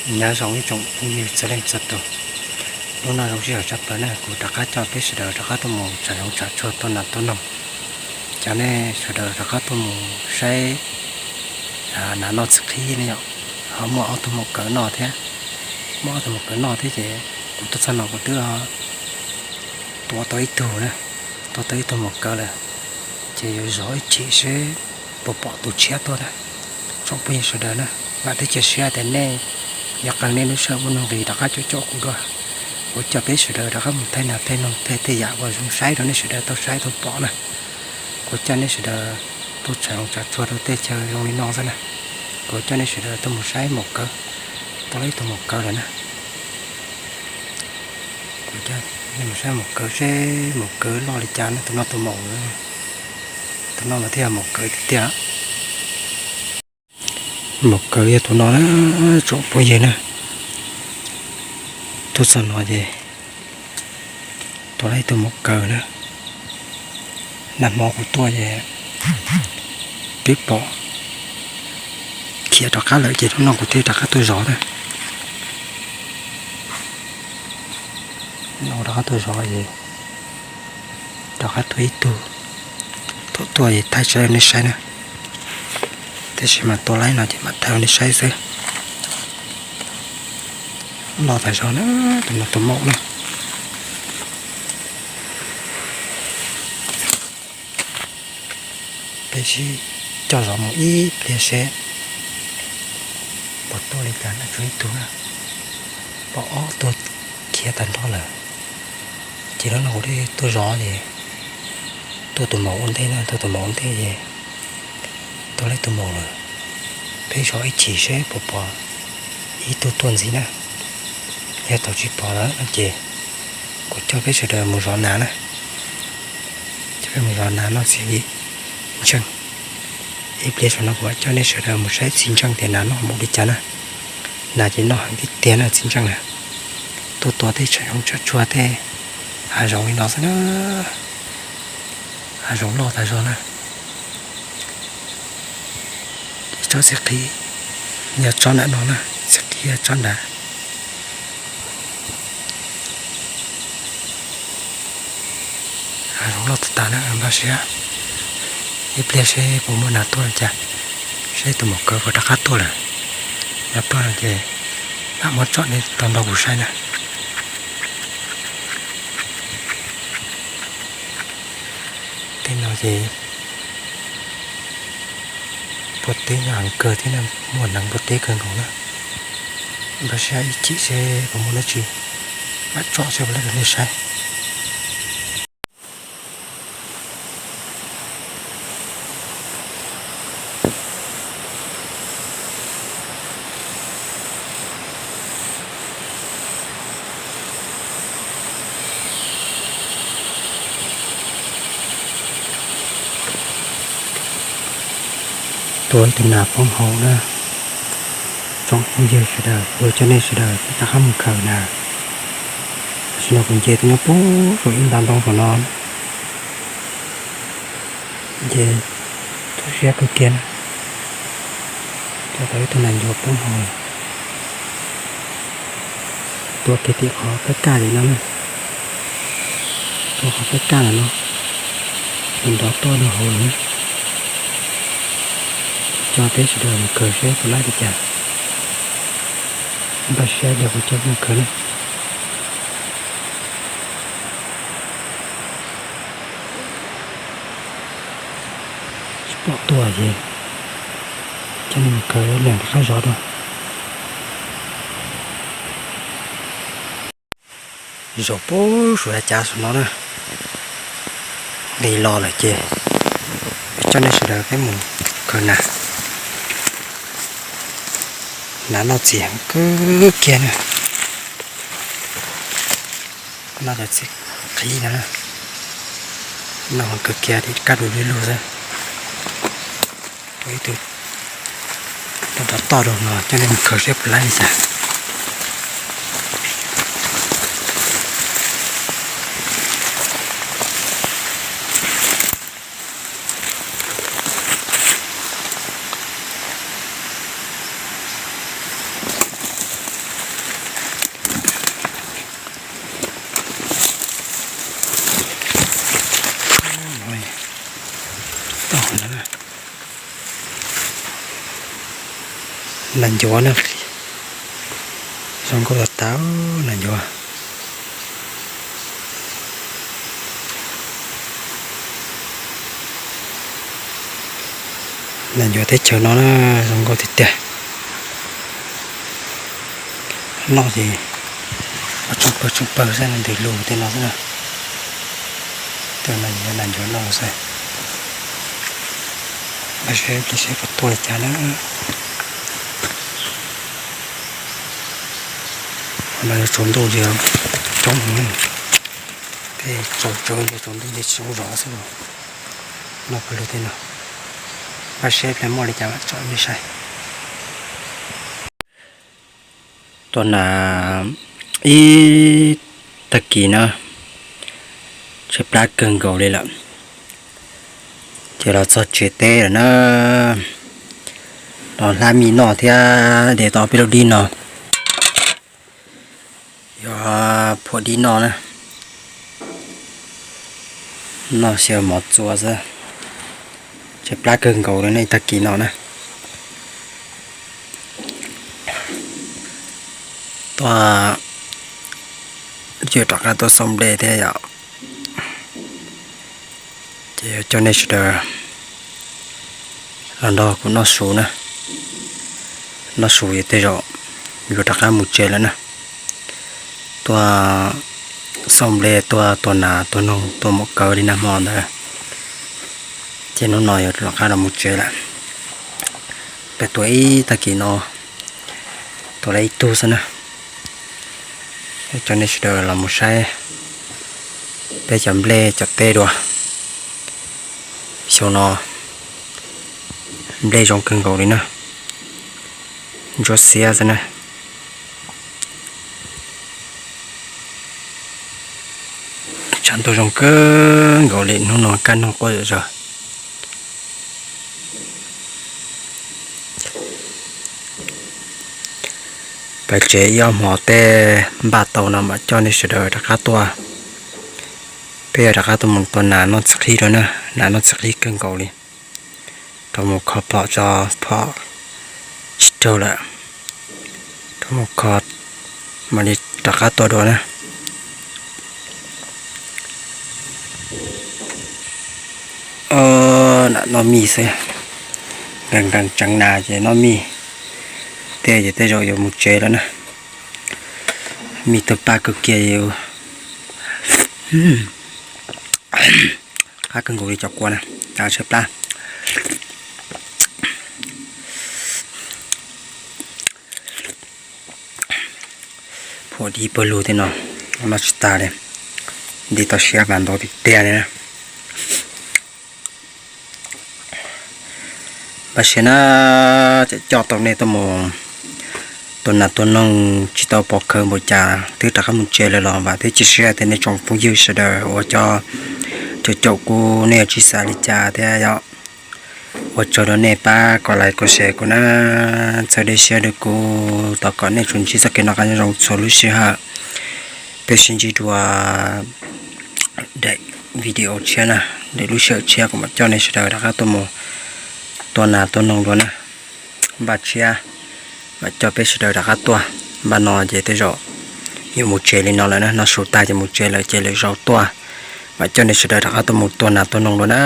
Nyob zoo ib tsoom phooj ywg txhua leej txhua tus, hnub no zoo sij hawm tshaj plaws na, kuv rov qab coj peb sawv daws rov qab tuaj mus tsom zoov tsom tsuag tua nas tua noog. Coj nej sawv daws rov qab tuaj mus saib nas noj txiv qhib ne yom. Ho muaj ob tug maum kawv noj thiab, muaj ob tug maum kawv noj thiab ces kuv tuaj txog no kuv twb tua tau ib tug na, tua tau ib tug maum kawv lawm. Ces yuav zov ib chim seb puas pom tus tshiab tuaj na. Tsoom phooj ywg sawv daws na, vam thiab cia siab tias nej yuav qee nej lub sij hawm muaj nuj nqis rov qab caum caum kuv dua. Kuv coj peb sawv daws rov qab mus thaij nas thaij noog thaij tej yam uas zoo saib rau nej sawv daws tau saib tau pom na. Kuv coj nej sawv daws tuaj tsom zoov tsom tsuag rau tej chaw zoo li no xwb na. Kuv coj nej sawv daws tuaj mus saib maum kawv, tua tau ib tug maum kawv lawm na. Kuv coj nej mus saib maum kawv seb maum kawv loj li cas na, tus no tus maum, tus no mas thiaj yog maum kawv tiag tiag. Maum kawv yog tus no na, tsoom phooj ywg na. Tuaj txog no ces tua tau ib tug maum kawv na. Nag hmo kuv tuaj ces twb pom khiav rov qab lawm ces hnub no kuv thiaj rov qab tuaj zov na. Hnub no rov qab tuaj zov ces rov qab tua ib tug. Thaum tuaj ces thaij tsis tau nej saib na, tab sis mas tua laib no ces mam thaij rau nej saib xwb. Loj tas zog na, tus no tus maum na. Peb sib coj zov mus ib pliag seb puas tuaj li cas na, tshuav ib tug na, pom ob tug khiav tag nrho lawm. Ces hnub no kuv thiaj tuaj zov ces tuaj tus maum ua ntej na, tuaj tus maum ua ntej ces tua tau ib tug maum lawm. Peb zov ib chim seb puas pom ib tug tuaj ntxiv na. Yog thaum tsis pom lawm no ces kuv coj peb sawv daws mus zov nas na. Coj peb mus zov nas noj txiv ntseej. Ib pliag saum no kuv coj nej sawv daws mus saib txiv ntseej tias nas noj npaum li cas na. Nas ces noj heev tiag tiag na txiv ntseej na. Tuaj tua tej tsom zoov tsom tsuag tej hav zoov li no xwb na. Hav zoov loj tas zog na. Ib tsob txiv qhib yog tsob nram no na, txiv qhib yog tsob nrad. Hav zoov loj tas tas na, npaj siab ib pliag seb puas muaj nas tuaj li cas, seb tus maum kawv puas rov qab tuaj lawm. Yog tuaj no ces mam muab tsom nej tau nrog kuv saib na. Tej no ces npua teb nyob heev kawg thiab na, muaj neev npua teb kawg nkaus na. Npaj siab ib chim seb puas muaj dab tsi, mam tsom seb puas laib rau nej saib. Tua ib tug nas poob hauv na. Tsoom phooj ywg sawv daws, kuv coj nej sawv daws rov qab mus khaws nas. Tam sim no kuv nce tuaj nyob puag saum ib nta ntoo saum no, nce tu siab kawg kiag na. Tua tau ib tug nas ncuav poob hauv. Tua kiag tim qhov pab kaj tim no na, tua qhov pab kaj ntawm no, nws nrov tuaj rau hauv lawm na. Coj peb sawv daws mus khaws seb puas laib li cas. Npaj siab ces kuv coj peb mus khaws na. Tsis pom tuaj ces coj nej mus khaws, leej rov qab zov dua. Zaum puag saum yav cav saum no na, nqis los lawm ces coj nej sawv daws peb mus khaws nas. Nas noj txiv heev kawg kiag na. Noj cov txiv qhib no na, noj heev kawg kiag, kab du lug lug xwb. Ib tug rov toj rau no, coj nej mus khaws seb puas laib li cas. Nas ncuav na, zoo nkauj tas tas nas ncuav. Nas ncuav teb chaws no na, zoo nkauj tiag tiag. Noj ces tsoo pawg tsoo pawg xwb, ntws lug tej no xwb na. Tej no yog nas ncuav noj xwb. Peb saib, peb saib puas tuaj li cas na. Qhov no yuav tsaus ntuj ces coob heev, tej tsaus tsawv ces tsaus ntuj ces tsis zoo zov xwb. Noj pawg lug tej no. Peb saib pliag muaj li cas mam tso nej saib. Tua nas ib tag kis na, tshaib plab kawg nkaus li lawm. Ces los txog tsev teb lawm na, los hlab mij noj thiab de tau peb lub dib no. Yog phuam dib noj na, noj xyaw mov txua xwb. Tshaib plab kawg nkaus li nej tag kis no na. Tua, yuav rov qab tua xauj nplej thiab yom. Ces yuav coj nej sawv daws los nrog kuv noj su na. Noj su ces tej zaum yuav rov qab mus tsev lawm na. Tua xauj nplej, tua, tua nas tua noog tua mus kawg li nag hmo ntawd, ces hnub no yuav rov qab los mus tsev lawm. Peb tua ib tag kis no, tua lawm ib tug xwb na. Coj nej sawv daws los mus saib peb cov nplej cov teb dua. Xyoo no nplej zoo kawg nkaus li na, ntsuab xiab xwb na. Tshav ntuj zoo kawg nkaus li, hnub no kaj nog quaj zom zaws. Peb tsev ib ob hmo tej npaj tau no mam coj nej sawv daws rov qab tuaj. Peb yuav rov qab tuaj mus tua nas noj txiv qhib rau na, nas noj txiv qhib kawg nkaus li. Rau mus kho phom tso, phom tsis raug lawm. Rau mus kho mam li rov qab tua dua na. Noj mij xwb, nkees nkees tseev nas ces noj mij. Tej ces tej zaum yuav mus tsev lawm na. Mij tawg paj kawg kiag. Qab kawg nkaus li cov kua na, tshaib plab. Phuam dib pawg lug tej no, noj tsis tag li, dib tau siab mas ntau tiag tiag li na. Npaj siab na, tseem coj tau nej tuaj mus tua nas tua noog tsis tau pov khawv npaum cas, twb rov qab mus tsev lawm los vam thiab cia siab tias nej tsoom phooj ywg sawv daws uas cov caum kuv nej yuav tsis xav li cas thiab yom. Ua tsaug rau nej pab kom like kom share kuv na, txhawb dej siab rau kuv, thov kom nej tsuas ntsib txoj kev noj qab nyob zoo txhua lub sij hawm. Peb sib ntsib dua daim video tshiab na, daim lub sij hawm tshiab kuv mam coj nej sawv daws rov qab tuaj mus tua nas tua noog dua na. Npaj tshiab mam coj peb sawv daws rov qab tuaj. Npaj no ces tej zaum yuav mus tsev li no lawm na, noj su tag ces mus tsev lawm ces lwm zaus tuaj mam coj nej sawv daws rov qab tuaj mus tua nas tua noog dua na.